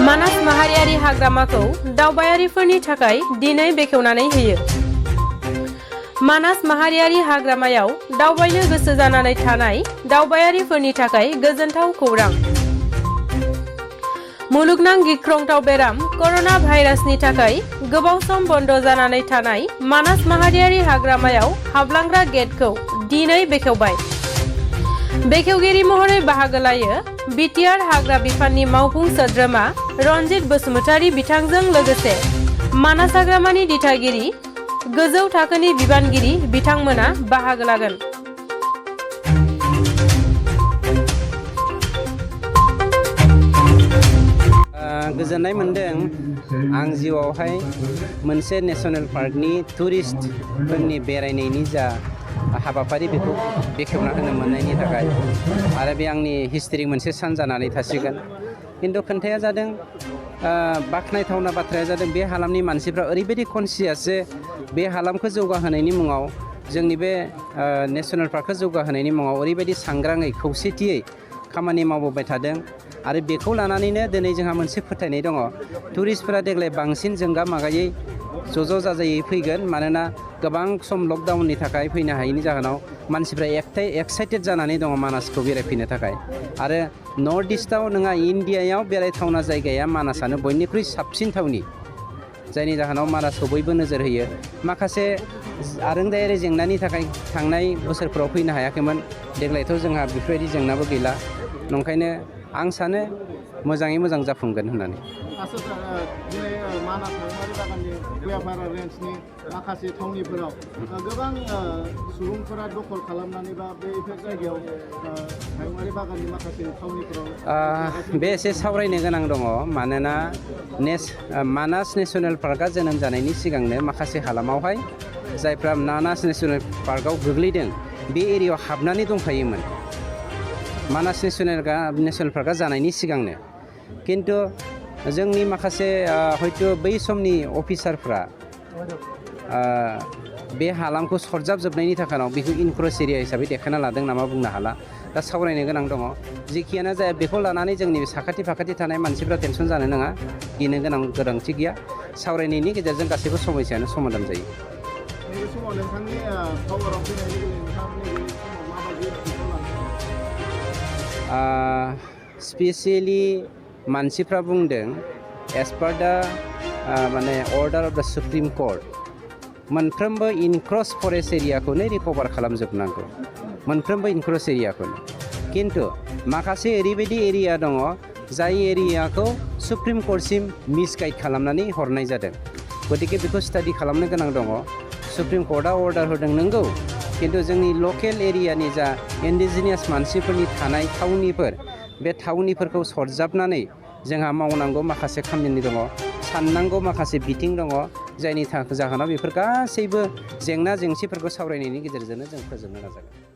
मानास माहारियारि हाग्रामाखौ दावबायारिफोरनि थाखाय दिनै बेखेवनानै होयो। मानास माहारियारि हाग्रामायाव दावबायनो गोसो जानानै थानाय दावबायारिफोरनि थाखाय गोजोनथाव खौरां। मुलुगनां गिख्रंथाव बेराम कर'ना भाइरासनि थाखाय गोबाव सम बन्द जानानै थानाय मानास माहारियारि हाग्रामायाव हाबलांग्रा गेटखौ दिनै बेखेवबाय। बेखेवगिरि महरै बाहागो लायो बिटिआर हाग्रा बिफाननि मावफुं सोद्रोमा रनजित बसुमतारी बिथांजों लोगोसे मानास हाग्रामानि दिथागिरि गोजौ थाखोनि बिबानगिरि बिथांमोना बाहागो लागोन। गोजोननाय मोनदों आं जिउआवहाय मोनसे नेशनेल पार्कनि टुरिस्टफोरनि बेरायनायनि जा हाबाफारि बेखौ बेखेवना होनो मोननायनि थाखाय आरो बे आंनि हिस्ट्रि मोनसे सान जानानै थासिगोन। खिन्थु खोन्थाया जादों बाख्नायथावना बाथ्राया जादों बे हालामनि मानसिफ्रा ओरैबायदि कनसियास जे बे हालामखौ जौगाहोनायनि मुङाव जोंनि बे नेशनेल पार्कखौ जौगाहोनायनि मुङाव ओरैबायदि सांग्राङै खौसेथियै खामानि मावबोबाय थादों आरो बेखौ लानानैनो दिनै जोंहा मोनसे फोथायनाय दङ टुरिस्टफोरा देग्लाय बांसिन जोंगा मागायै ज' जाजायै फैगोन। मानोना गोबां सम लकडाउननि थाखाय फैनो हायैनि जाहोनाव मानसिफ्रा एक्साइटेड जानानै दङ मानासखौ बेरायफैनो थाखाय। आरो नर्थ इस्टआव नङा इण्डियायाव बेरायथावना जायगाया मानासआनो बयनिख्रुइ साबसिन थावनि, जायनि जाहोनाव मानासखौ बयबो नोजोर होयो। माखासे आरोंदायारि जेंनानि थाखाय थांनाय बोसोरफोराव फैनो हायाखैमोन, देग्लायथ' जोंहा बेफोरबायदि जेंनाबो गैला। नंखायनो आं सानो मोजाङै मोजां जाफुंगोन होननानै। दिनै मानास हायुङारि बागाननि भुयापारा रेन्जनि माखासे थावनिफोराव गोबां सुबुंफोरा दखल खालामनानै बा बेफोर जायगायाव हायुङारि बागाननि माखासे थावनिफोराव बे एसे सावरायनो गोनां दङ। मानोना मानास नेसनेल पार्कआ जोनोम जानायनि सिगांनो माखासे हालामावहाय जायफ्रा मानास नेसनेल पार्कआव गोग्लैदों बे एरियायाव हाबनानै दंखायोमोन मानास नेसनेल पार्कआ जानायनि सिगांनो। खिन्थु जोंनि माखासे हयथ' बै समनि अफिसारफ्रा बे हालामखौ सरजाबजोबनायनि थाखाय बेखौ इनक्रस एरिया हिसाबै देखायना लादों नामा बुंनो हाला। दा सावरायनो गोनां दङ। जेखियानो जाया बेखौ लानानै जोंनि साखाथि फाखाथि थानाय मानसिफ्रा टेनसन जानो नाङा, गिनो गोनां गोनांथि गैया। सावरायनायनि गेजेरजों गासैबो समस्यानो समाधान जायो। नैबे समाव नोंथांनि पावाराव फैनाय लोगो नोंथाङा नैबे समाव माबायदि स्पेसियेलि मानसिफ्रा बुंदों एज पार दा माने order of the supreme court मोनफ्रोमबो इनक्रस फरेस्ट एरियाखौनो रिकभार खालामजोबनांगौ, मोनफ्रोमबो इनक्रस एरियाखौनो। खिन्थु माखासे ओरैबायदि एरिया दङ जाय एरियाखौ सुप्रिम कर्टसिम मिसगाइड खालामनानै हरनाय जादों। गतिके बेखौ स्टाडि खालामनो गोनां दङ। सुप्रिम कर्टआ अर्डार होदों नंगौ, खिन्थु जोंनि लकेल एरियानि जा इन्डिजिनियास मानसिफोरनि थानाय थावनिफोर बे थावनिफोरखौ सरजाबनानै जोंहा मावनांगौ माखासे खामानि दङ, साननांगौ माखासे बिथिं दङ, जायनि जाहोनाव बेफोर गासैबो जेंना जेंसिफोरखौ सावरायनायनि गेजेरजोंनो जों फोजोबनो नाजागोन।